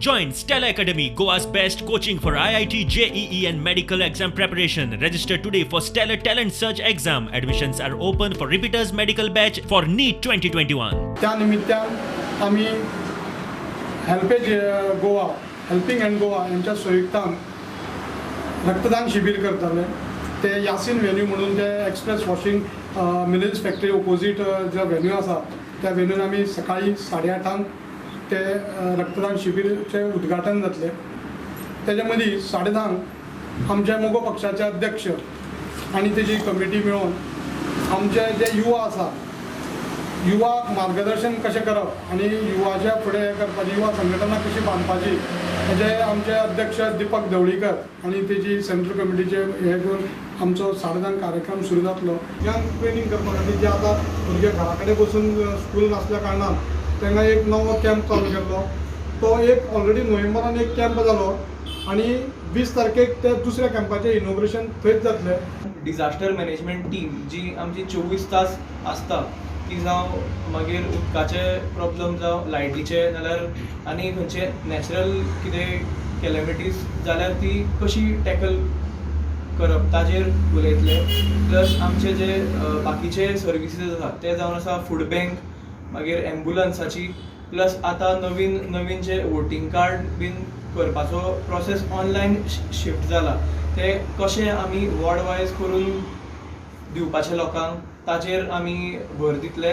Join Stellar Academy, Goa's best coaching for IIT, JEE and medical exam preparation. Register today for Stellar Talent Search exam. Admissions are open for repeaters medical batch for NEET 2021. त्या निमित्तान आमी HelpAge Goa, helping hand Goa यांच्या संयुक्तान रक्तदान शिबीर करताले. ते Yasin venue म्हणून ते express washing mills factory opposite जो व्हेन्यू आसा त्या व्हेन्यून आमी सकाळी 8:30 ते रक्तदान शिबीरचें उद्घाटन जातलें. तेच्या मदीं 10:30 आमच्या मगो पक्षाचे अध्यक्ष आनी तेजी कमिटी मेळून आमचे जे युवा आसा युवाक मार्गदर्शन कशें करप आनी युवाच्या फुडें हें करपाची, युवा संघटना कशी बांदपाची हेजे आमचे अध्यक्ष दीपक धवळीकर आनी तेजी सेंट्रल कमिटीचे हे करून आमचो 10:30 कार्यक्रम सुरू जातलो. भुरग्यांक ट्रेनींग करपा खातीर जे आतां भुरगे घरा कडेन बसून स्कूल नासल्या कारणान तांकां एक नवो कॅम्प चालू केल्लो. तो एक ऑलरेडी नोव्हेंबरान एक कॅम्प जालो आनी 20 तारखेक ते दुसऱ्या कॅम्पाचें इनॉग्रेशन थंयच जातलें. डिझास्टर मॅनेजमेंट टीम जी आमची 24 तास आसता ती जावं मागीर उदकाचे प्रॉब्लम जावं लायटीचे जाल्यार आनी खंयचे नॅचरल कितें कॅलमिटीज जाल्यार ती कशी टॅकल करप ताजेर उलयतले. प्लस आमचे जे बाकीचे सर्विसीस आसा ते जावन आसा फूड बँक, मागीर एम्बुलन्साची, प्लस आतां नवीन नवीन जे वोटींग कार्ड बीन करपाचो प्रोसेस ऑनलायन शिफ्ट जाला ते कशें आमी वॉर्ड वायज करून दिवपाचे लोकांक ताजेर आमी भर दितले.